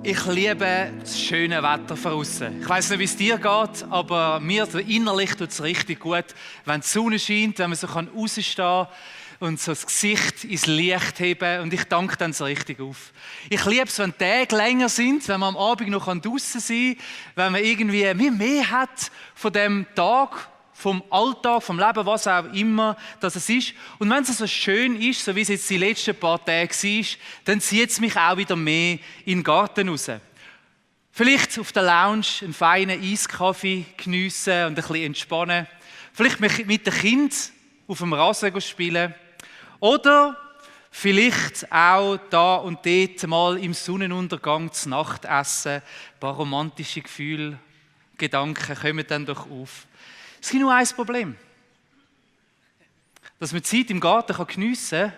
Ich liebe das schöne Wetter draussen. Ich weiss nicht, wie es dir geht, aber mir innerlich tut es richtig gut, wenn die Sonne scheint, wenn man so rausstehen kann und so das Gesicht ins Licht heben und ich danke dann so richtig auf. Ich liebe es, wenn die Tage länger sind, wenn man am Abend noch draussen sein kann, wenn man irgendwie mehr hat von dem Tag, vom Alltag, vom Leben, was auch immer das es ist. Und wenn es so schön ist, so wie es jetzt die letzten paar Tage war, dann zieht es mich auch wieder mehr in den Garten raus. Vielleicht auf der Lounge einen feinen Eiskaffee geniessen und ein bisschen entspannen. Vielleicht mit den Kindern auf dem Rasen spielen. Oder vielleicht auch da und dort mal im Sonnenuntergang zu Nacht essen. Ein paar romantische Gefühle, Gedanken kommen dann doch auf. Es gibt nur ein Problem. Dass man die Zeit im Garten geniessen kann,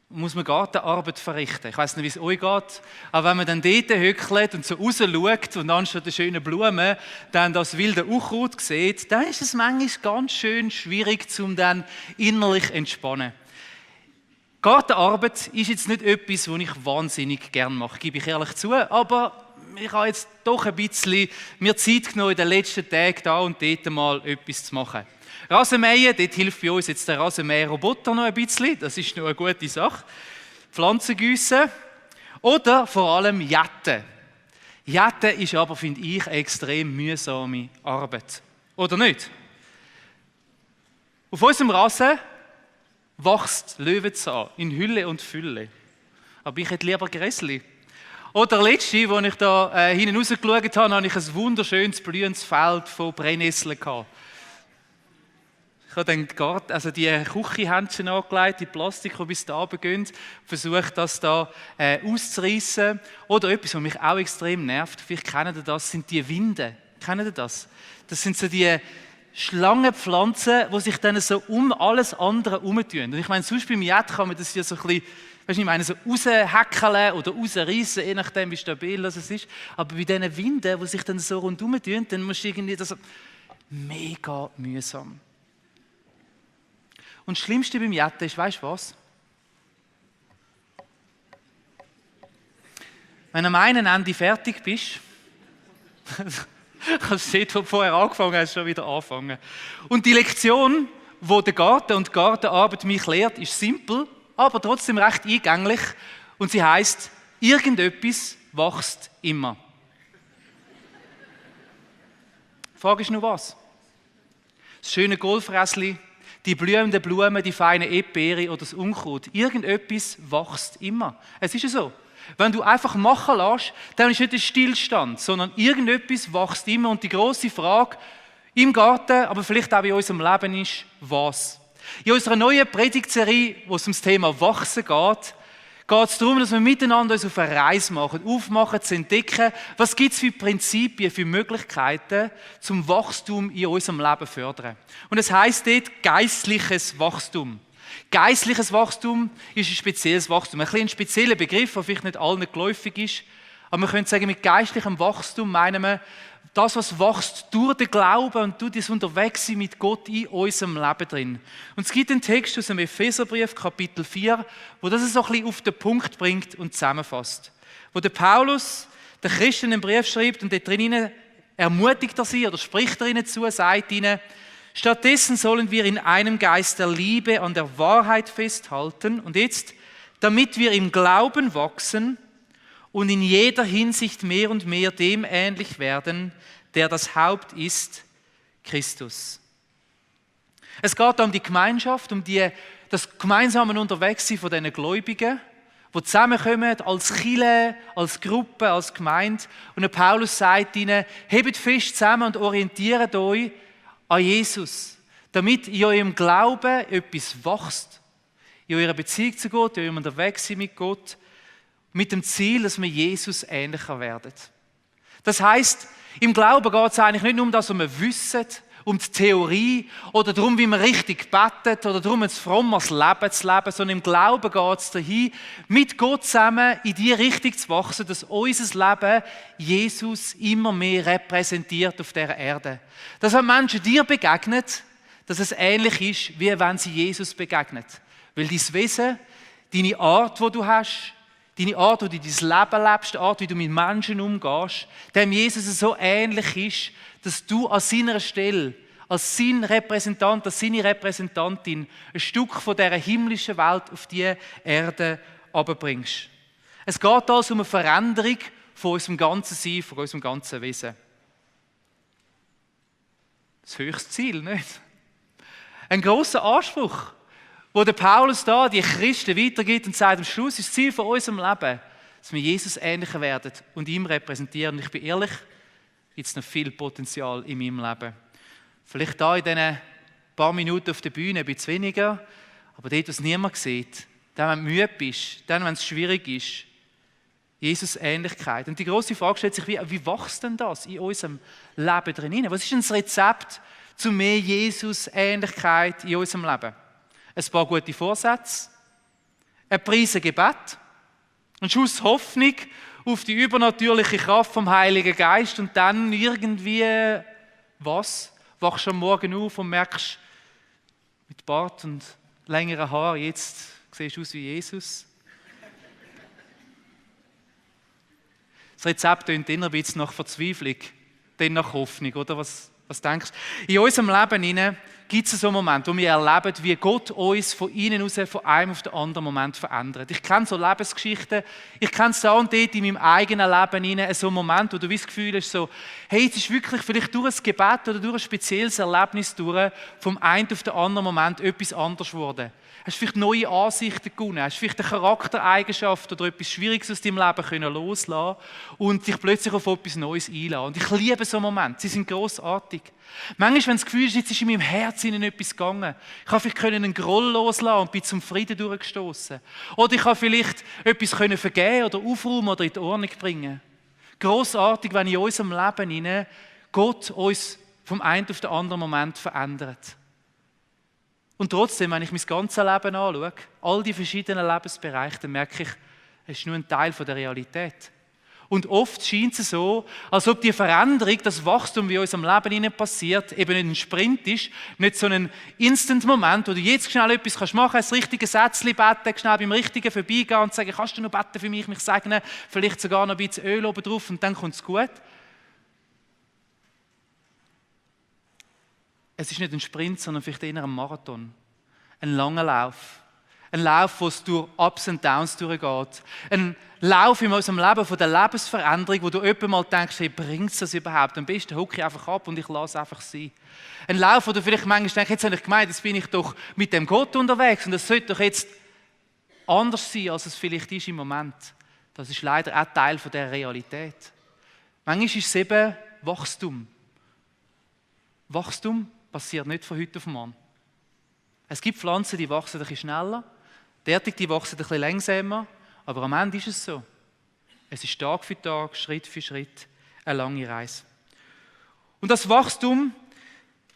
muss man Gartenarbeit verrichten. Ich weiss nicht, wie es euch geht, aber wenn man dann dort hückelt und so raus schaut und anstatt der schönen Blumen dann das wilde Unkraut sieht, dann ist es manchmal ganz schön schwierig, um dann innerlich zu entspannen. Gartenarbeit ist jetzt nicht etwas, was ich wahnsinnig gerne mache, gebe ich ehrlich zu, aber ich habe jetzt doch ein bisschen mir Zeit genommen, in den letzten Tagen da und dort mal etwas zu machen. Rasenmähen, dort hilft bei uns jetzt der Rasenmäher-Roboter noch ein bisschen, das ist noch eine gute Sache. Pflanzen gießen oder vor allem Jäten. Jäten ist aber, finde ich, extrem mühsame Arbeit. Oder nicht? Auf unserem Rasen wächst Löwenzahn in Hülle und Fülle. Aber ich hätte lieber Gräsli. Oder letzte, als ich da hinten rausgeschaut habe, hatte ich ein wunderschönes blühendes Feld von Brennnesseln gehabt. Ich habe dann die Küchenhändchen angelegt, die Plastik, die bis da runtergehen, versucht, das da auszureissen. Oder etwas, was mich auch extrem nervt, vielleicht kennt ihr das, sind die Winden. Kennt ihr das? Das sind so die Schlangenpflanzen, die sich dann so um alles andere herumtun. Und ich meine, sonst beim Jet kann man das ja so ein bisschen, weißt du, ich meine, so raushäckeln oder rausreißen, je nachdem, wie stabil das ist. Aber bei diesen Winden, die sich dann so rundherum tun, dann musst du irgendwie das mega mühsam. Und das Schlimmste beim Jetten ist, weißt du was? Wenn du am einen Ende fertig bist, kannst du sehen, wo du vorher angefangen hast, schon wieder anfangen. Und die Lektion, die der Garten und die Gartenarbeit mich lehrt, ist simpel, aber trotzdem recht eingänglich. Und sie heisst, irgendetwas wächst immer. Die Frage ist nur was? Das schöne Golfräsli, die blühenden Blumen, die feinen Erdbeeren oder das Unkraut. Irgendetwas wächst immer. Es ist ja so. Wenn du einfach machen lässt, dann ist nicht ein Stillstand, sondern irgendetwas wächst immer. Und die grosse Frage im Garten, aber vielleicht auch in unserem Leben ist, was? In unserer neuen Predigtserie, wo es um das Thema Wachsen geht es darum, dass wir miteinander uns auf eine Reise machen, aufmachen, zu entdecken, was gibt es für Prinzipien, für Möglichkeiten zum Wachstum in unserem Leben fördern. Und es heisst dort geistliches Wachstum. Geistliches Wachstum ist ein spezielles Wachstum. Ein spezieller Begriff, der vielleicht nicht allen geläufig ist. Aber man könnte sagen, mit geistlichem Wachstum meinen wir, das, was wächst durch den Glauben und durch das Unterwegssein mit Gott in unserem Leben drin. Und es gibt einen Text aus dem Epheserbrief, Kapitel 4, wo das so ein bisschen auf den Punkt bringt und zusammenfasst. Wo der Paulus den Christen einen Brief schreibt und dort drinnen ermutigt er sie oder spricht er ihnen zu, sagt ihnen, stattdessen sollen wir in einem Geist der Liebe an der Wahrheit festhalten und jetzt, damit wir im Glauben wachsen und in jeder Hinsicht mehr und mehr dem ähnlich werden, der das Haupt ist, Christus. Es geht um die Gemeinschaft, um das gemeinsame Unterwegssein von diesen Gläubigen, die zusammenkommen als Kirche, als Gruppe, als Gemeinde. Und der Paulus sagt ihnen, hebt fest zusammen und orientiert euch an Jesus, damit in eurem Glauben etwas wächst, in eurer Beziehung zu Gott, in eurem Unterwegssein mit Gott, mit dem Ziel, dass wir Jesus ähnlicher werden. Das heisst, im Glauben geht es eigentlich nicht nur um das, was wir wissen, um die Theorie oder darum, wie man richtig betet oder darum, ein frommes Leben zu leben, sondern im Glauben geht es dahin, mit Gott zusammen in die Richtung zu wachsen, dass unser Leben Jesus immer mehr repräsentiert auf dieser Erde. Dass wenn Menschen dir begegnen, dass es ähnlich ist, wie wenn sie Jesus begegnen. Weil dein Wesen, deine Art, die du hast, deine Art, wie du dein Leben lebst, die Art, wie du mit Menschen umgehst, dem Jesus so ähnlich ist, dass du an seiner Stelle, als sein Repräsentant, als seine Repräsentantin, ein Stück von dieser himmlischen Welt auf die Erde herbringst. Es geht also um eine Veränderung von unserem ganzen Sein, von unserem ganzen Wesen. Das höchste Ziel, nicht? Ein grosser Anspruch, wo der Paulus da die Christen weitergibt und sagt, am Schluss ist das Ziel von unserem Leben, dass wir Jesus ähnlicher werden und ihm repräsentieren. Und ich bin ehrlich, gibt es noch viel Potenzial in meinem Leben. Vielleicht da in diesen paar Minuten auf der Bühne ein bisschen weniger, aber dort, was niemand sieht, dann, wenn du müde bist, dann, wenn es schwierig ist, Jesus Ähnlichkeit. Und die grosse Frage stellt sich, wie wächst denn das in unserem Leben drin? Was ist denn das Rezept zu mehr Jesus Ähnlichkeit in unserem Leben? Ein paar gute Vorsätze, ein Preisengebet, ein Schuss Hoffnung auf die übernatürliche Kraft vom Heiligen Geist und dann irgendwie was? Wachst du am Morgen auf und merkst, mit Bart und längeren Haaren, jetzt siehst du aus wie Jesus. Das Rezept klingt immer ein bisschen nach Verzweiflung, dann nach Hoffnung, oder? Was denkst du? In unserem Leben gibt es so einen Moment, wo wir erleben, wie Gott uns von innen raus, von einem auf den anderen Moment verändert. Ich kenne so Lebensgeschichten, ich kenne es da und dort in meinem eigenen Leben so einen Moment, wo du das Gefühl hast, so, hey, es ist wirklich vielleicht durch ein Gebet oder durch ein spezielles Erlebnis durch, vom einen auf den anderen Moment etwas anders geworden. Hast du vielleicht neue Ansichten gewonnen, hast du vielleicht eine Charaktereigenschaft oder etwas Schwieriges aus deinem Leben können loslassen und dich plötzlich auf etwas Neues einlassen. Und ich liebe so Momente, sie sind grossartig. Manchmal, wenn das Gefühl ist, jetzt ist in meinem Herzen etwas gegangen, ich habe vielleicht einen Groll loslassen und bin zum Frieden durchgestoßen. Oder ich habe vielleicht etwas vergeben oder aufräumen oder in die Ordnung bringen. Grossartig, wenn in unserem Leben Gott uns vom einen auf den anderen Moment verändert. Und trotzdem, wenn ich mein ganzes Leben anschaue, all die verschiedenen Lebensbereiche, dann merke ich, es ist nur ein Teil der Realität. Und oft scheint es so, als ob die Veränderung, das Wachstum, wie in unserem Leben passiert, eben nicht ein Sprint ist, nicht so ein Instant-Moment, wo du jetzt schnell etwas machen kannst, das richtige Sätzchen beten, schnell beim Richtigen vorbeigehen und sagen, kannst du noch beten für mich segnen, vielleicht sogar noch ein bisschen Öl oben drauf und dann kommt es gut. Es ist nicht ein Sprint, sondern vielleicht eher ein Marathon. Ein langer Lauf. Ein Lauf, wo es durch Ups und Downs durchgeht. Ein Lauf in unserem Leben von der Lebensveränderung, wo du jemand mal denkst, hey, bringt es das überhaupt? Am besten hocke ich einfach ab und ich lasse einfach sein. Ein Lauf, wo du vielleicht manchmal denkst, jetzt habe ich gemeint, jetzt bin ich doch mit dem Gott unterwegs und das sollte doch jetzt anders sein, als es vielleicht ist im Moment. Das ist leider auch Teil von der Realität. Manchmal ist es eben Wachstum. Wachstum passiert nicht von heute auf morgen. Es gibt Pflanzen, die wachsen ein bisschen schneller, derartig, die wachsen ein bisschen langsamer, aber am Ende ist es so. Es ist Tag für Tag, Schritt für Schritt eine lange Reise. Und das Wachstum,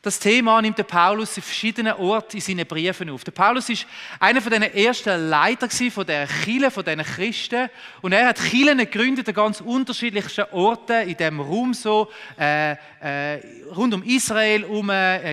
das Thema nimmt der Paulus in verschiedenen Orten in seinen Briefen auf. Der Paulus war einer von den ersten Leitern von der Kirche, von diesen Christen. Und er hat Kirchen gegründet an ganz unterschiedlichsten Orten in diesem Raum, so, rund um Israel,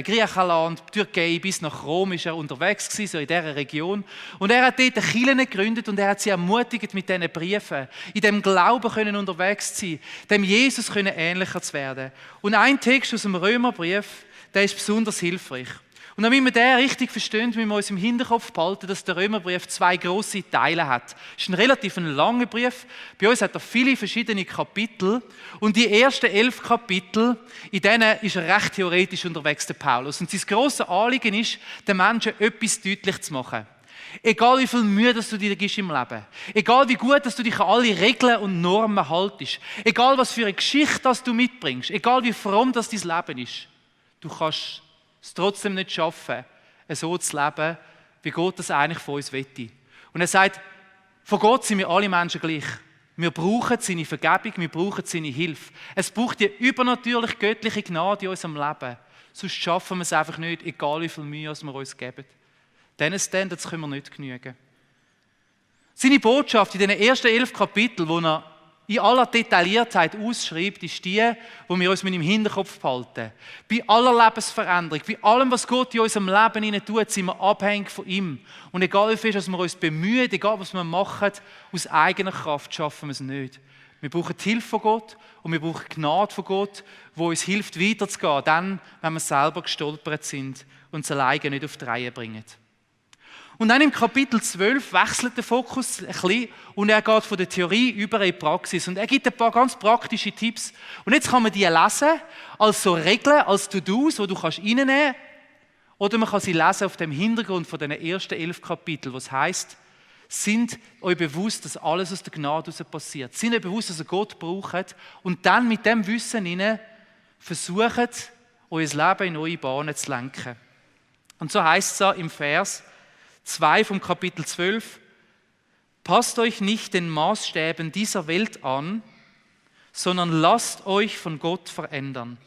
Griechenland, Türkei bis nach Rom ist er unterwegs gewesen, so in dieser Region. Und er hat dort Kirchen gegründet und er hat sie ermutigt mit diesen Briefen, in dem Glauben können unterwegs zu sein, dem Jesus können ähnlicher zu werden. Und ein Text aus dem Römerbrief, der ist besonders hilfreich. Und damit wir den richtig verstehen, müssen wir uns im Hinterkopf behalten, dass der Römerbrief 2 grosse Teile hat. Es ist ein relativ langer Brief. Bei uns hat er viele verschiedene Kapitel. Und die ersten 11 Kapitel, in denen ist er recht theoretisch unterwegs, der Paulus. Und sein grosses Anliegen ist, den Menschen etwas deutlich zu machen. Egal wie viel Mühe dass du dir gibst im Leben, egal wie gut dass du dich an alle Regeln und Normen haltest, egal was für eine Geschichte dass du mitbringst, egal wie fromm das dein Leben ist, du kannst es trotzdem nicht schaffen, so zu leben, wie Gott das eigentlich von uns wette. Und er sagt, von Gott sind wir alle Menschen gleich. Wir brauchen seine Vergebung, wir brauchen seine Hilfe. Es braucht die übernatürlich göttliche Gnade in unserem Leben. Sonst schaffen wir es einfach nicht, egal wie viel Mühe wir uns geben. Diesen Standards können wir nicht genügen. Seine Botschaft in den ersten 11 Kapiteln, wo er in aller Detailliertheit ausschreibt, ist die wir uns mit im Hinterkopf behalten. Bei aller Lebensveränderung, bei allem, was Gott in unserem Leben hinein tut, sind wir abhängig von ihm. Und egal wie viel wir uns bemühen, egal was wir machen, aus eigener Kraft schaffen wir es nicht. Wir brauchen die Hilfe von Gott und wir brauchen die Gnade von Gott, die uns hilft, weiterzugehen, dann, wenn wir selber gestolpert sind und es alleine nicht auf die Reihe bringen. Und dann im Kapitel 12 wechselt der Fokus ein bisschen und er geht von der Theorie über in die Praxis. Und er gibt ein paar ganz praktische Tipps. Und jetzt kann man die lesen als so Regeln, als To-Dos, die du reinnehmen kannst. Oder man kann sie lesen auf dem Hintergrund von den ersten 11 Kapiteln, was heisst, sind euch bewusst, dass alles aus der Gnade heraus passiert. Sind euch bewusst, dass ihr Gott braucht. Und dann mit dem Wissen hinein versucht, euer Leben in neue Bahnen zu lenken. Und so heisst es im Vers 2 vom Kapitel 12, passt euch nicht den Maßstäben dieser Welt an, sondern lasst euch von Gott verändern,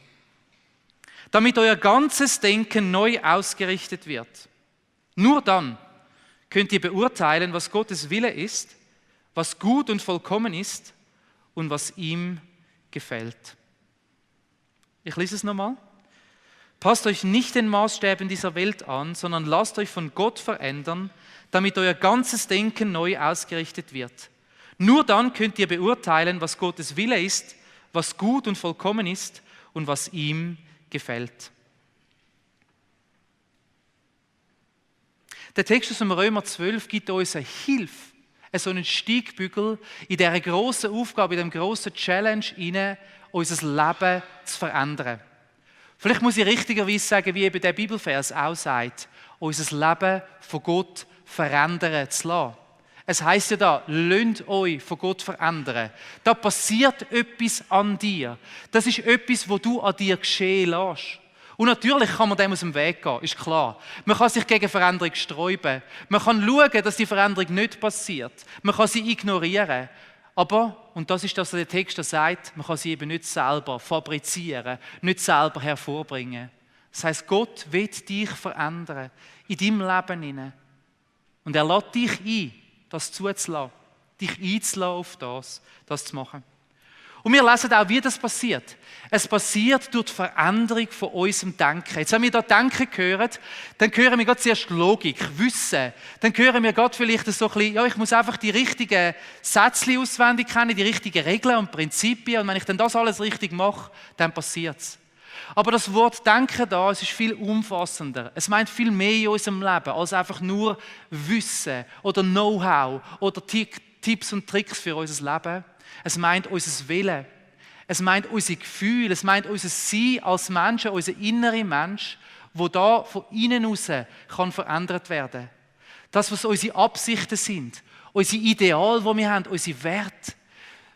damit euer ganzes Denken neu ausgerichtet wird. Nur dann könnt ihr beurteilen, was Gottes Wille ist, was gut und vollkommen ist und was ihm gefällt. Ich lese es nochmal. Passt euch nicht den Maßstäben dieser Welt an, sondern lasst euch von Gott verändern, damit euer ganzes Denken neu ausgerichtet wird. Nur dann könnt ihr beurteilen, was Gottes Wille ist, was gut und vollkommen ist und was ihm gefällt. Der Text aus dem Römer 12 gibt uns eine Hilfe, so einen Steigbügel in dieser grossen Aufgabe, in diesem grossen Challenge hinein, unser Leben zu verändern. Vielleicht muss ich richtigerweise sagen, wie eben der Bibelvers auch sagt, unser Leben von Gott verändern zu lassen. Es heisst ja da, lasst euch von Gott verändern. Da passiert etwas an dir. Das ist etwas, was du an dir geschehen lässt. Und natürlich kann man dem aus dem Weg gehen, ist klar. Man kann sich gegen Veränderung sträuben. Man kann schauen, dass die Veränderung nicht passiert. Man kann sie ignorieren. Aber, und das ist das, was der Text sagt, man kann sie eben nicht selber fabrizieren, nicht selber hervorbringen. Das heisst, Gott will dich verändern, in deinem Leben hinein. Und er lädt dich ein, das zuzulassen, dich einzulassen auf das zu machen. Und wir lesen auch, wie das passiert. Es passiert durch die Veränderung von unserem Denken. Jetzt, wenn wir da Denken hören, dann hören wir gerade zuerst Logik, Wissen. Dann hören wir gerade vielleicht so ein bisschen, ja, ich muss einfach die richtigen Sätze auswendig kennen, die richtigen Regeln und Prinzipien. Und wenn ich dann das alles richtig mache, dann passiert es. Aber das Wort Denken da, es ist viel umfassender. Es meint viel mehr in unserem Leben, als einfach nur Wissen oder Know-how oder Tipps und Tricks für unser Leben. Es meint unser Willen, es meint unser Gefühl, es meint unser Sein als Menschen, unser innerer Mensch, wo da von innen raus kann verändert werden. Das, was unsere Absichten sind, unsere Ideale, die wir haben, unsere Werte.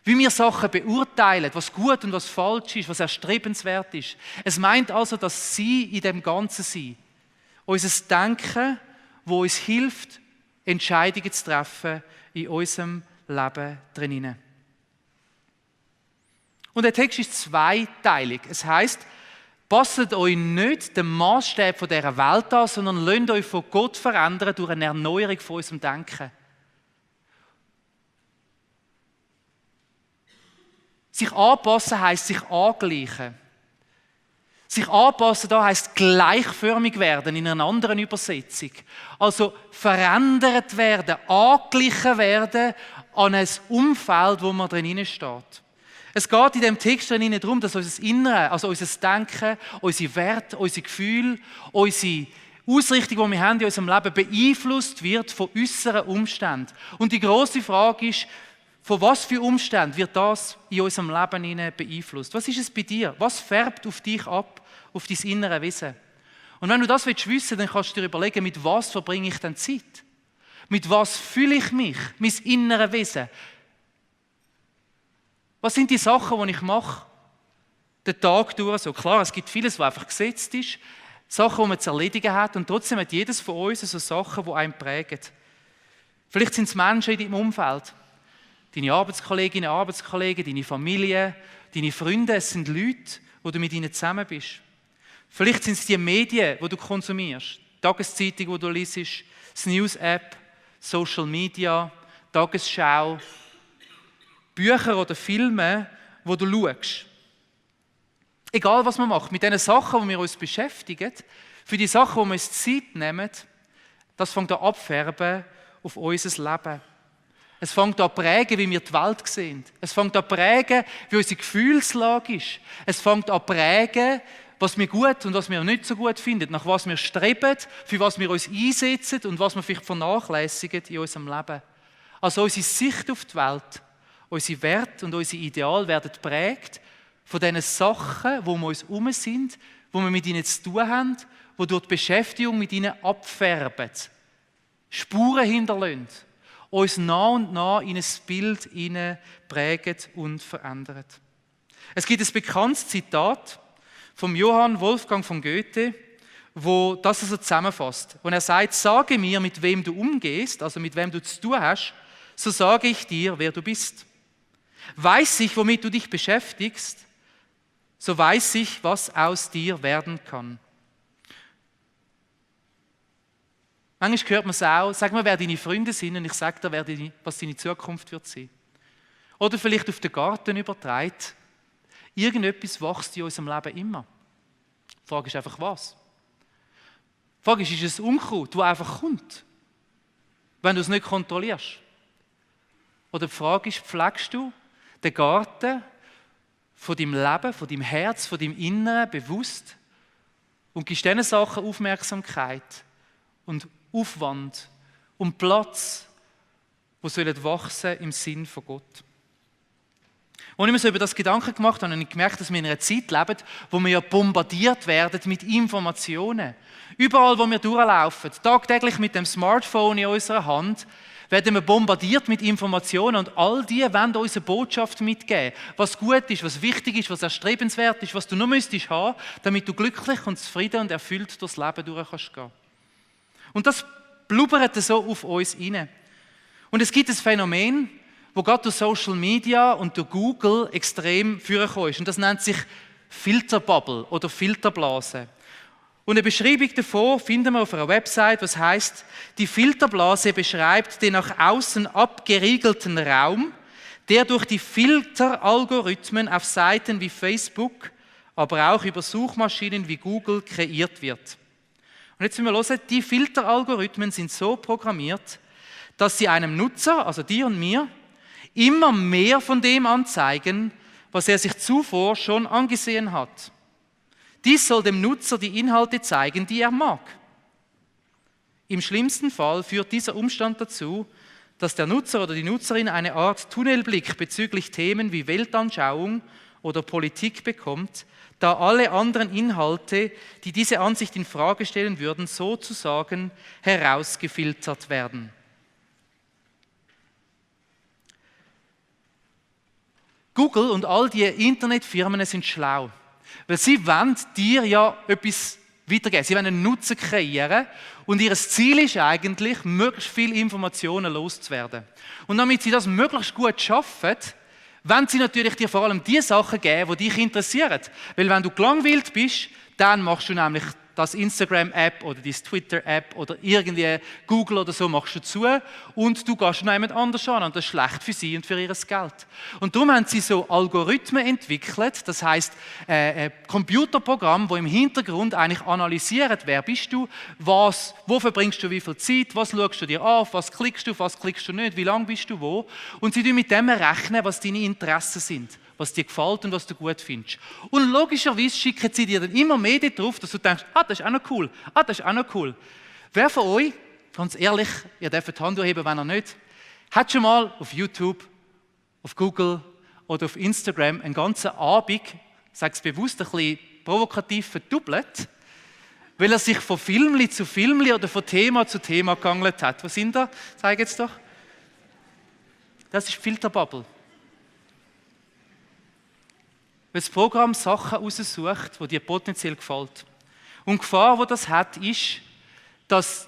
Wie wir Sachen beurteilen, was gut und was falsch ist, was erstrebenswert ist. Es meint also das Sein in dem Ganzen Sein. Unser Denken, wo uns hilft, Entscheidungen zu treffen in unserem Leben drinnen. Und der Text ist zweiteilig. Es heisst, passt euch nicht dem Maßstab von dieser Welt an, sondern lasst euch von Gott verändern durch eine Erneuerung von unserem Denken. Sich anpassen heisst sich angleichen. Sich anpassen da heisst gleichförmig werden in einer anderen Übersetzung. Also verändert werden, angeglichen werden an ein Umfeld, wo man drin steht. Es geht in diesem Text darum, dass unser Innere, also unser Denken, unsere Werte, unsere Gefühle, unsere Ausrichtung, die wir haben in unserem Leben, beeinflusst wird von äußeren Umständen. Und die grosse Frage ist, von was für Umständen wird das in unserem Leben beeinflusst? Was ist es bei dir? Was färbt auf dich ab, auf dein innere Wesen? Und wenn du das wissen willst, dann kannst du dir überlegen, mit was verbringe ich denn Zeit? Mit was fühle ich mich, mein inneres Wesen? Was sind die Sachen, die ich mache, den Tag durch? So klar, es gibt vieles, was einfach gesetzt ist, Sachen, die man zu erledigen hat, und trotzdem hat jedes von uns so Sachen, die einen prägen. Vielleicht sind es Menschen in deinem Umfeld, deine Arbeitskolleginnen, Arbeitskollegen, deine Familie, deine Freunde, es sind Leute, wo du mit ihnen zusammen bist. Vielleicht sind es die Medien, die du konsumierst, die Tageszeitung, die du liest, das News-App, Social Media, Tagesschau. Bücher oder Filme, wo du schaust. Egal, was man macht, mit den Sachen, die wir uns beschäftigen, für die Sachen, wo wir uns Zeit nehmen, das fängt an abfärben auf unser Leben. Es fängt an prägen, wie wir die Welt sehen. Es fängt an prägen, wie unsere Gefühlslage ist. Es fängt an prägen, was wir gut und was wir nicht so gut finden, nach was wir streben, für was wir uns einsetzen und was wir vielleicht vernachlässigen in unserem Leben. Also unsere Sicht auf die Welt, unsere Werte und unsere Ideale werden geprägt von diesen Sachen, wo wir uns herum sind, wo wir mit ihnen zu tun haben, die durch die Beschäftigung mit ihnen abfärben, Spuren hinterlassen, uns nach und nach in ein Bild prägen und verändern. Es gibt ein bekanntes Zitat von Johann Wolfgang von Goethe, wo das so zusammenfasst. Und er sagt, sage mir, mit wem du umgehst, also mit wem du zu tun hast, so sage ich dir, wer du bist. Weiß ich, womit du dich beschäftigst, so weiß ich, was aus dir werden kann. Manchmal hört man es auch, sag mir, wer deine Freunde sind und ich sage dir, was deine Zukunft wird sein. Oder vielleicht auf den Garten übertragen. Irgendetwas wächst in unserem Leben immer. Die Frage ist einfach, was? Die Frage ist es Unkraut, das einfach kommt, wenn du es nicht kontrollierst? Oder die Frage ist, pflegst du den Garten von deinem Leben, von deinem Herz, von deinem Inneren bewusst und gibst diesen Sachen Aufmerksamkeit und Aufwand und Platz, wo sollen wachsen im Sinn von Gott. Als ich mir so über das Gedanken gemacht habe, habe ich gemerkt, dass wir in einer Zeit leben, wo wir ja bombardiert werden mit Informationen. Überall, wo wir durchlaufen, tagtäglich mit dem Smartphone in unserer Hand, werden wir bombardiert mit Informationen und all die wollen uns eine Botschaft mitgeben, was gut ist, was wichtig ist, was erstrebenswert ist, was du nur müsstest haben, damit du glücklich und zufrieden und erfüllt durchs Leben durch kannst gehen. Und das blubbert so auf uns rein. Und es gibt ein Phänomen, wo gerade durch Social Media und durch Google extrem vorgekommen ist. Und das nennt sich Filterbubble oder Filterblase. Und eine Beschreibung davon finden wir auf einer Website, was heißt: Die Filterblase beschreibt den nach außen abgeriegelten Raum, der durch die Filteralgorithmen auf Seiten wie Facebook, aber auch über Suchmaschinen wie Google kreiert wird. Und jetzt müssen wir hören, die Filteralgorithmen sind so programmiert, dass sie einem Nutzer, also dir und mir, immer mehr von dem anzeigen, was er sich zuvor schon angesehen hat. Dies soll dem Nutzer die Inhalte zeigen, die er mag. Im schlimmsten Fall führt dieser Umstand dazu, dass der Nutzer oder die Nutzerin eine Art Tunnelblick bezüglich Themen wie Weltanschauung oder Politik bekommt, da alle anderen Inhalte, die diese Ansicht in Frage stellen würden, sozusagen herausgefiltert werden. Google und all die Internetfirmen sind schlau, weil sie wollen dir ja etwas weitergeben. Sie wollen einen Nutzen kreieren und ihr Ziel ist eigentlich, möglichst viele Informationen loszuwerden. Und damit sie das möglichst gut schaffen, wollen sie natürlich dir vor allem die Sachen geben, die dich interessieren. Weil wenn du gelangweilt bist, dann machst du nämlich das Instagram-App oder die Twitter-App oder irgendwie Google oder so machst du zu und du gehst noch jemand anders an und das ist schlecht für sie und für ihr Geld. Und darum haben sie so Algorithmen entwickelt, das heisst Computerprogramm, wo im Hintergrund eigentlich analysiert, wer bist du, wo verbringst du wie viel Zeit, was schaust du dir an, was klickst du nicht, wie lange bist du wo und sie mit dem rechnen, was deine Interessen sind, was dir gefällt und was du gut findest. Und logischerweise schicken sie dir dann immer mehr drauf, dass du denkst, das ist auch noch cool, das ist auch noch cool. Wer von euch, ganz ehrlich, ihr dürft die Hand heben, wenn ihr nicht, hat schon mal auf YouTube, auf Google oder auf Instagram einen ganzen Abend, ich sage es bewusst ein bisschen provokativ, verdoppelt, weil er sich von Filmli zu Filmli oder von Thema zu Thema geangelt hat. Was sind da? Zeig jetzt doch. Das ist Filterbubble. Weil das Programm Sachen raussucht, die dir potenziell gefallen. Und die Gefahr, die das hat, ist, dass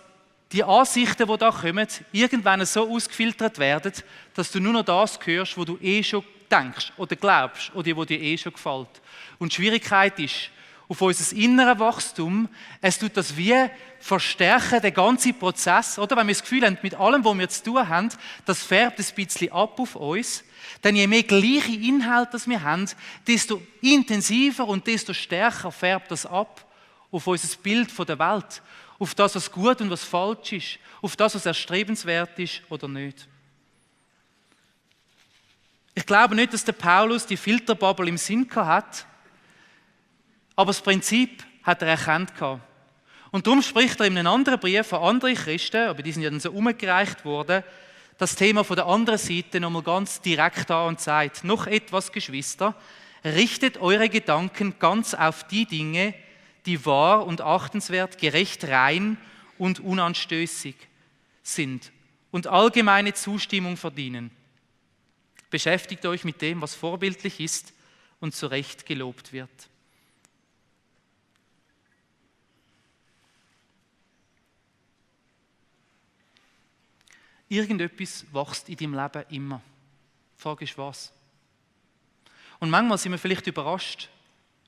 die Ansichten, die da kommen, irgendwann so ausgefiltert werden, dass du nur noch das hörst, was du schon denkst oder glaubst oder dir schon gefällt. Und die Schwierigkeit ist, auf unser inneres Wachstum. Es tut das wie verstärken, den ganzen Prozess. Oder wenn wir das Gefühl haben, mit allem, was wir zu tun haben, das färbt ein bisschen ab auf uns, dann je mehr gleiche Inhalte das wir haben, desto intensiver und desto stärker färbt das ab auf unser Bild von der Welt, auf das, was gut und was falsch ist, auf das, was erstrebenswert ist oder nicht. Ich glaube nicht, dass der Paulus die Filterbubble im Sinn hat, aber das Prinzip hat er erkannt. Und darum spricht er in einem anderen Brief an andere Christen, aber die sind ja dann so umgereicht worden, das Thema von der anderen Seite nochmal ganz direkt an und sagt: Noch etwas, Geschwister, richtet eure Gedanken ganz auf die Dinge, die wahr und achtenswert, gerecht, rein und unanstößig sind und allgemeine Zustimmung verdienen. Beschäftigt euch mit dem, was vorbildlich ist und zu Recht gelobt wird. Irgendetwas wächst in deinem Leben immer. Die Frage ist, was? Und manchmal sind wir vielleicht überrascht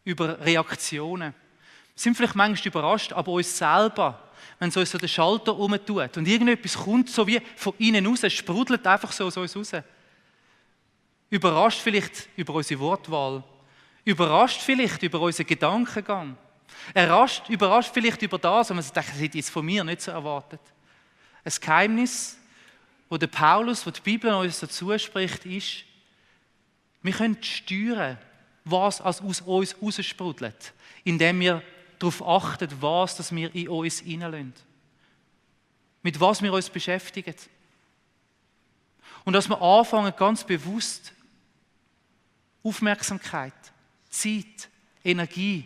über Reaktionen. Wir sind vielleicht manchmal überrascht, aber uns selber, wenn so der Schalter rumtut und irgendetwas kommt so wie von innen raus, es sprudelt einfach so aus uns raus. Überrascht vielleicht über unsere Wortwahl, überrascht vielleicht über unseren Gedankengang, überrascht vielleicht über das, was man sagt, das hätte ich jetzt von mir nicht so erwartet. Ein Geheimnis, wo der Paulus, wo die Bibel uns dazu spricht, ist, wir können steuern, was aus uns raussprudelt, indem wir darauf achten, was wir in uns hineinlassen. Mit was wir uns beschäftigen. Und dass wir anfangen, ganz bewusst Aufmerksamkeit, Zeit, Energie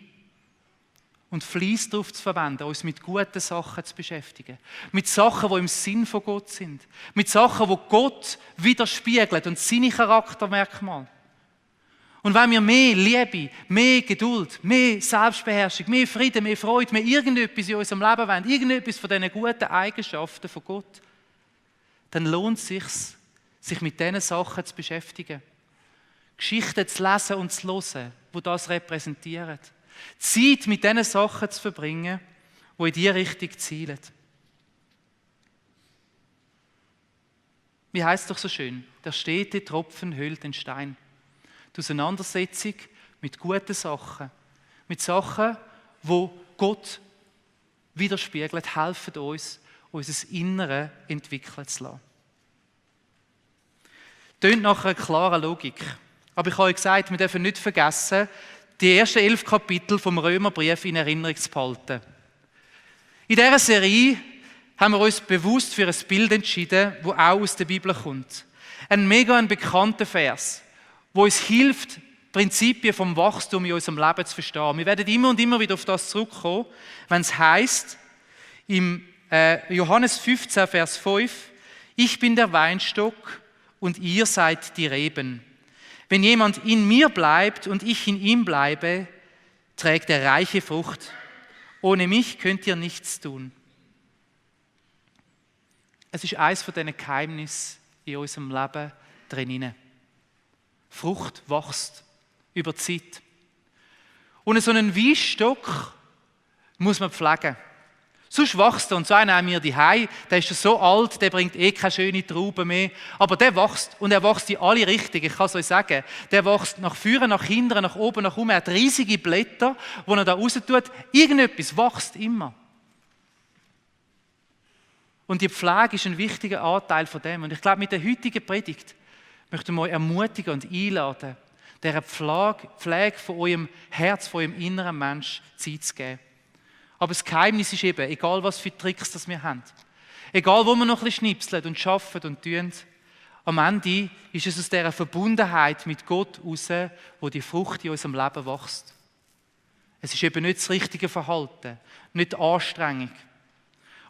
und Fleiss darauf zu verwenden, uns mit guten Sachen zu beschäftigen. Mit Sachen, die im Sinn von Gott sind. Mit Sachen, die Gott widerspiegeln und seine Charaktermerkmale. Und wenn wir mehr Liebe, mehr Geduld, mehr Selbstbeherrschung, mehr Frieden, mehr Freude, mehr irgendetwas in unserem Leben wollen, irgendetwas von diesen guten Eigenschaften von Gott, dann lohnt es sich mit diesen Sachen zu beschäftigen. Geschichten zu lesen und zu hören, die das repräsentieren. Zeit mit diesen Sachen zu verbringen, die in diese Richtung zielen. Wie heißt es doch so schön? Der stete Tropfen höhlt den Stein. Die Auseinandersetzung mit guten Sachen, mit Sachen, die Gott widerspiegelt, helfen uns, unser Innere entwickeln zu lassen. Tönt nach einer klaren Logik. Aber ich habe euch gesagt, wir dürfen nicht vergessen, die ersten 11 Kapitel vom Römerbrief in Erinnerung zu behalten. In dieser Serie haben wir uns bewusst für ein Bild entschieden, das auch aus der Bibel kommt. Ein mega bekannter Vers, wo uns hilft, Prinzipien vom Wachstum in unserem Leben zu verstehen. Wir werden immer und immer wieder auf das zurückkommen, wenn es heisst, im Johannes 15, Vers 5, ich bin der Weinstock und ihr seid die Reben. Wenn jemand in mir bleibt und ich in ihm bleibe, trägt er reiche Frucht. Ohne mich könnt ihr nichts tun. Es ist eines von diesen Geheimnissen in unserem Leben drin. Frucht wächst über die Zeit. Und so einen Weinstock muss man pflegen. Sonst wächst er. Und so einen haben wir daheim, der ist schon so alt, der bringt keine schöne Trauben mehr. Aber der wächst. Und er wächst in alle Richtungen. Ich kann es euch sagen. Der wächst nach vorne, nach hinten, nach oben, nach unten. Er hat riesige Blätter, die er da raus tut. Irgendetwas wächst immer. Und die Pflege ist ein wichtiger Anteil von dem. Und ich glaube, mit der heutigen Predigt möchten wir euch ermutigen und einladen, dieser Pflege von eurem Herz, von eurem inneren Mensch Zeit zu geben. Aber das Geheimnis ist eben, egal was für Tricks das wir haben, egal wo wir noch ein bisschen schnipseln und arbeiten und tun, am Ende ist es aus dieser Verbundenheit mit Gott heraus, wo die Frucht in unserem Leben wächst. Es ist eben nicht das richtige Verhalten, nicht die Anstrengung.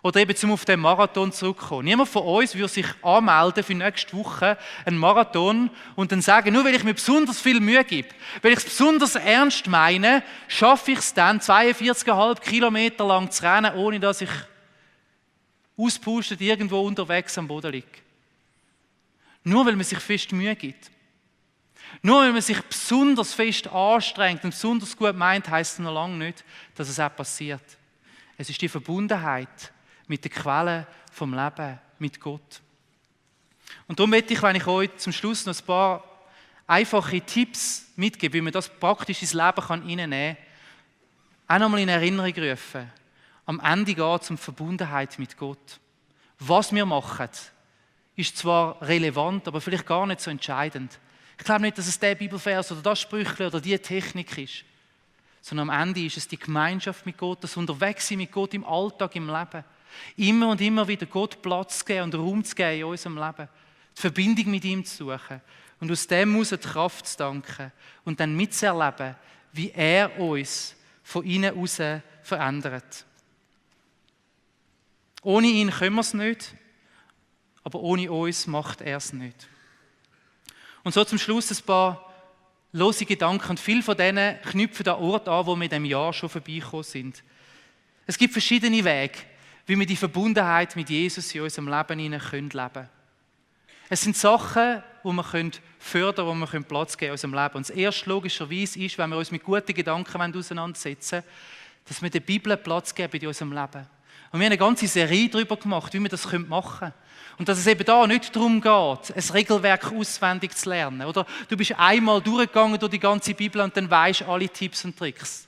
Oder eben, um auf den Marathon zurückzukommen. Niemand von uns würde sich anmelden für nächste Woche einen Marathon und dann sagen, nur weil ich mir besonders viel Mühe gebe, weil ich es besonders ernst meine, schaffe ich es dann, 42,5 Kilometer lang zu rennen, ohne dass ich auspustet irgendwo unterwegs am Boden liege. Nur weil man sich fest Mühe gibt. Nur wenn man sich besonders fest anstrengt und besonders gut meint, heisst es noch lange nicht, dass es auch passiert. Es ist die Verbundenheit mit der Quelle vom Leben, mit Gott. Und darum möchte ich, wenn ich euch zum Schluss noch ein paar einfache Tipps mitgebe, wie man das praktisch ins Leben hineinnehmen kann, auch nochmal in Erinnerung rufen. Am Ende geht es um die Verbundenheit mit Gott. Was wir machen, ist zwar relevant, aber vielleicht gar nicht so entscheidend. Ich glaube nicht, dass es der Bibelvers oder das Sprüchle oder die Technik ist, sondern am Ende ist es die Gemeinschaft mit Gott, das Unterwegssein mit Gott im Alltag, im Leben. Immer und immer wieder Gott Platz zu geben und Raum zu geben in unserem Leben. Die Verbindung mit ihm zu suchen und aus dem heraus die Kraft zu danken und dann mitzuerleben, wie er uns von innen heraus verändert. Ohne ihn können wir es nicht, aber ohne uns macht er es nicht. Und so zum Schluss ein paar lose Gedanken. Und viele von denen knüpfen an Ort an, wo wir in diesem Jahr schon vorbeigekommen sind. Es gibt verschiedene Wege, wie wir die Verbundenheit mit Jesus in unserem Leben leben können. Es sind Sachen, die wir fördern können, die wir Platz geben in unserem Leben. Und das erste logischerweise ist, wenn wir uns mit guten Gedanken auseinandersetzen wollen, dass wir der Bibel Platz geben in unserem Leben. Und wir haben eine ganze Serie darüber gemacht, wie wir das machen können. Und dass es eben da nicht darum geht, ein Regelwerk auswendig zu lernen. Oder du bist einmal durchgegangen durch die ganze Bibel und dann weisst alle Tipps und Tricks.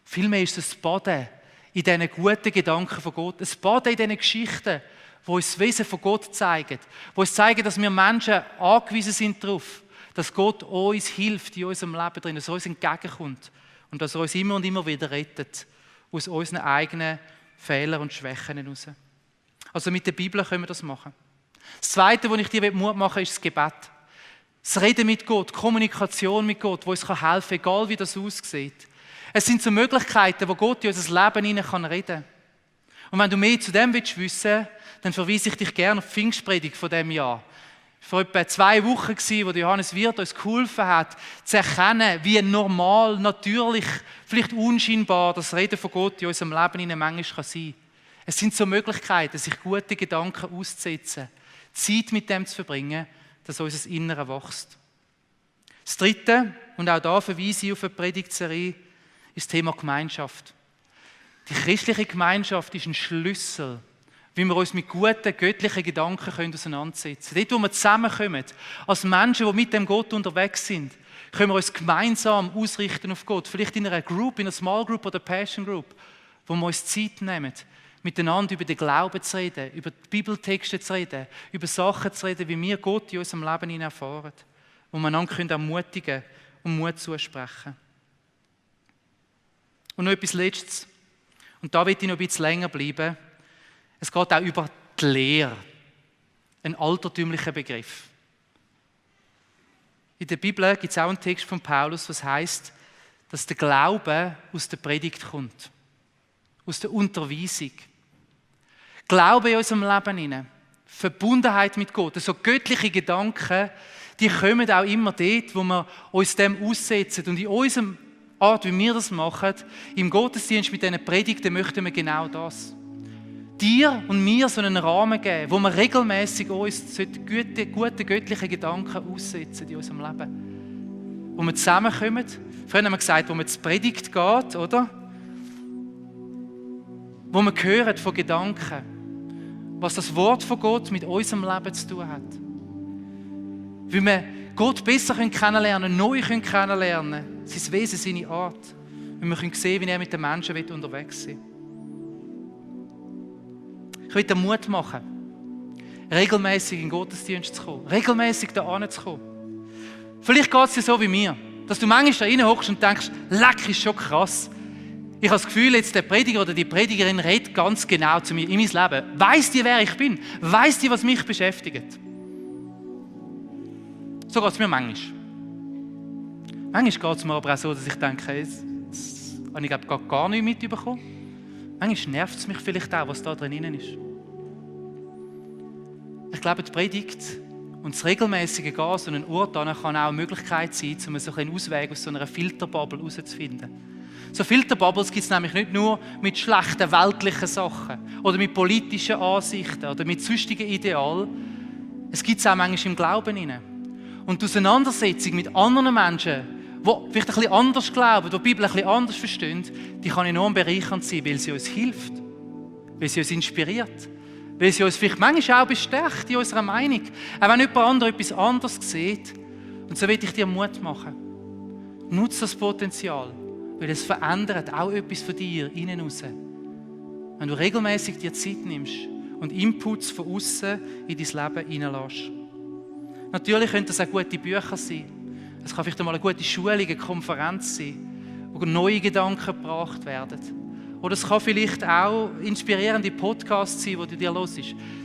Vielmehr ist es das Baden in diesen guten Gedanken von Gott. Das Baden in diesen Geschichten, die uns das Wesen von Gott zeigen. Die uns zeigen, dass wir Menschen angewiesen sind darauf, dass Gott uns hilft in unserem Leben drin, dass er uns entgegenkommt und dass er uns immer und immer wieder rettet aus unseren eigenen Fehlern und Schwächen heraus. Also mit der Bibel können wir das machen. Das Zweite, was ich dir Mut machen will, ist das Gebet. Das Reden mit Gott, die Kommunikation mit Gott, wo uns helfen kann, egal wie das aussieht. Es sind so Möglichkeiten, wo Gott in unser Leben hinein reden kann. Und wenn du mehr zu dem wissen willst, dann verweise ich dich gerne auf die Pfingstpredigt von diesem Jahr. Vor etwa 2 Wochen war, wo Johannes Wirth uns geholfen hat, zu erkennen, wie normal, natürlich, vielleicht unscheinbar das Reden von Gott in unserem Leben manchmal sein kann. Es sind so Möglichkeiten, sich gute Gedanken auszusetzen, Zeit mit dem zu verbringen, dass unser Innere wächst. Das Dritte, und auch da verweise ich auf eine Predigtserie, ist das Thema Gemeinschaft. Die christliche Gemeinschaft ist ein Schlüssel, wie wir uns mit guten, göttlichen Gedanken auseinandersetzen können. Dort, wo wir zusammenkommen, als Menschen, die mit dem Gott unterwegs sind, können wir uns gemeinsam ausrichten auf Gott. Vielleicht in einer Group, in einer Small Group oder Passion Group, wo wir uns Zeit nehmen, miteinander über den Glauben zu reden, über die Bibeltexte zu reden, über Sachen zu reden, wie wir Gott in unserem Leben erfahren, wo wir einander ermutigen und Mut zusprechen. Und noch etwas Letztes, und da will ich noch ein bisschen länger bleiben. Es geht auch über die Lehre, ein altertümlicher Begriff. In der Bibel gibt es auch einen Text von Paulus, was heißt, dass der Glaube aus der Predigt kommt, aus der Unterweisung. Glaube in unserem Leben hinein, Verbundenheit mit Gott, so göttliche Gedanken, die kommen auch immer dort, wo wir uns dem aussetzen. Und in unserem Art, wie wir das machen, im Gottesdienst mit diesen Predigten möchten wir genau das. Dir und mir so einen Rahmen geben, wo wir regelmäßig uns gute göttliche Gedanken aussetzen in unserem Leben. Wo wir zusammenkommen. Vorhin haben wir gesagt, wo man zur Predigt geht, oder? Wo wir hören von Gedanken, was das Wort von Gott mit unserem Leben zu tun hat. Wie wir Gott besser kennenlernen, neu kennenlernen, sein Wesen, seine Art. Wie wir sehen, wie er mit den Menschen unterwegs sein will. Ich will dir Mut machen, regelmäßig in den Gottesdienst zu kommen, regelmäßig da hinzukommen. Vielleicht geht es dir so wie mir, dass du manchmal da reinhockst und denkst, leck, ist schon krass. Ich habe das Gefühl, jetzt der Prediger oder die Predigerin redet ganz genau zu mir in mein Leben. Weiss die, wer ich bin? Weiss die, was mich beschäftigt? So geht es mir manchmal. Manchmal geht es mir aber auch so, dass ich denke, jetzt habe ich gar nichts mitbekommen. Manchmal nervt es mich vielleicht auch, was da drin ist. Ich glaube, die Predigt und das regelmäßige Gehen so einen Ort an kann auch eine Möglichkeit sein, um so einen Ausweg aus so einer Filterbubble herauszufinden. So Filterbubbles gibt es nämlich nicht nur mit schlechten weltlichen Sachen oder mit politischen Ansichten oder mit sonstigen Idealen. Es gibt es auch manchmal im Glauben hinein. Und die Auseinandersetzung mit anderen Menschen, die vielleicht ein bisschen anders glauben, die die Bibel ein bisschen anders verstehen, die kann enorm bereichernd sein, weil sie uns hilft, weil sie uns inspiriert, weil sie uns vielleicht manchmal auch bestärkt in unserer Meinung. Auch wenn jemand anderes etwas anderes sieht. Und so will ich dir Mut machen. Nutze das Potenzial, weil es verändert auch etwas von dir innen raus. Wenn du regelmäßig dir Zeit nimmst und Inputs von außen in dein Leben hineinlässt. Natürlich können das auch gute Bücher sein. Es kann vielleicht einmal eine gute Schulung, eine Konferenz sein, wo neue Gedanken gebracht werden. Oder es kann vielleicht auch inspirierende Podcasts sein, die du dir hörst.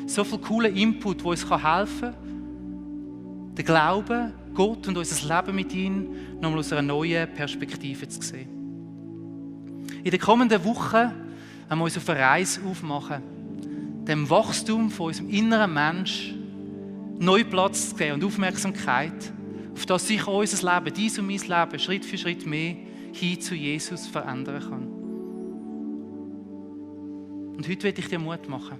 So viel cooler Input, der uns helfen kann, den Glauben, Gott und unser Leben mit ihm nochmal aus einer neuen Perspektive zu sehen. In den kommenden Wochen werden wir uns auf eine Reise aufmachen, dem Wachstum von unserem inneren Mensch neu Platz zu geben und Aufmerksamkeit, auf das sich unser Leben, dein und mein Leben, Schritt für Schritt mehr hin zu Jesus verändern kann. Und heute will ich dir Mut machen.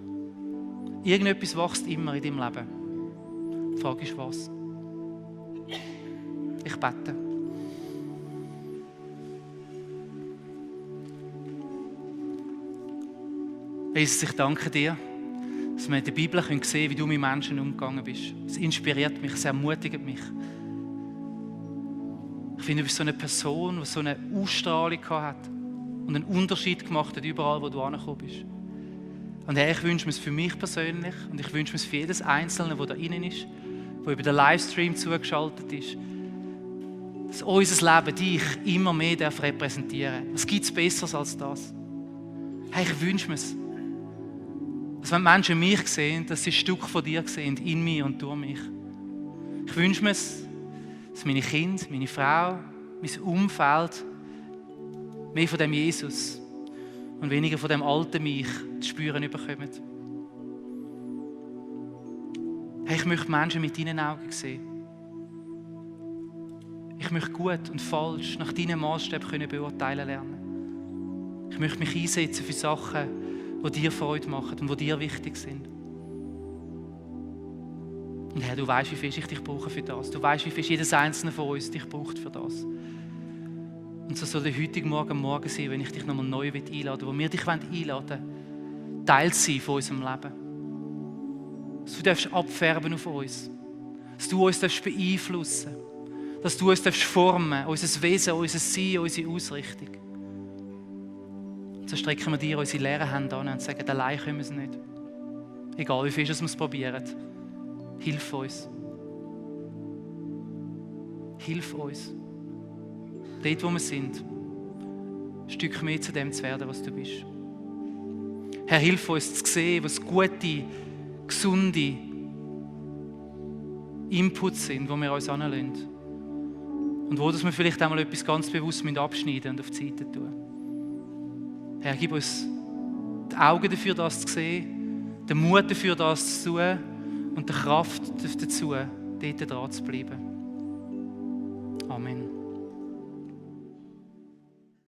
Irgendetwas wächst immer in deinem Leben. Die Frage ist, was? Ich bete. Jesus, ich danke dir, dass wir in der Bibel sehen können, wie du mit Menschen umgegangen bist. Es inspiriert mich, es ermutigt mich. Ich finde, du bist so eine Person, die so eine Ausstrahlung hat und einen Unterschied gemacht hat, überall, wo du angekommen bist. Und Herr, ich wünsche mir es für mich persönlich und ich wünsche mir es für jedes Einzelne, der da innen ist, der über den Livestream zugeschaltet ist, dass unser Leben dich immer mehr repräsentieren darf. Was gibt es Besseres als das? Hey, ich wünsche mir es. Dass wenn Menschen mich sehen, dass sie ein Stück von dir sehen, in mir und durch mich. Ich wünsche mir es, dass meine Kinder, meine Frau, mein Umfeld mehr von dem Jesus und weniger von dem alten mich zu spüren bekommen. Hey, ich möchte Menschen mit deinen Augen sehen. Ich möchte gut und falsch nach deinen Maßstäben beurteilen lernen. Ich möchte mich einsetzen für Sachen, die dir Freude machen und die dir wichtig sind. Und Herr, du weißt, wie viel ich dich brauche für das. Du weißt, wie viel jedes einzelne von uns dich braucht für das. Und so soll der heutige Morgen sein, wenn ich dich nochmal neu einladen will, wo wir dich einladen wollen, Teil zu sein von unserem Leben. Dass du darfst abfärben auf uns. Dass du uns darfst beeinflussen. Dass du uns darfst formen, unser Wesen, unser Sein, unsere Ausrichtung. So strecken wir dir unsere leeren Hände an und sagen, allein können wir es nicht. Egal wie viel wir es probieren. Hilf uns. Hilf uns. Dort, wo wir sind, ein Stück mehr zu dem zu werden, was du bist. Herr, hilf uns zu sehen, was gute, gesunde Inputs sind, die wir uns anlassen. Und wo dass wir vielleicht einmal etwas ganz bewusst abschneiden und auf die Seite tun. Herr, gib uns die Augen dafür, das zu sehen, den Mut dafür, das zu tun und die Kraft dazu, dort dran zu bleiben. Amen.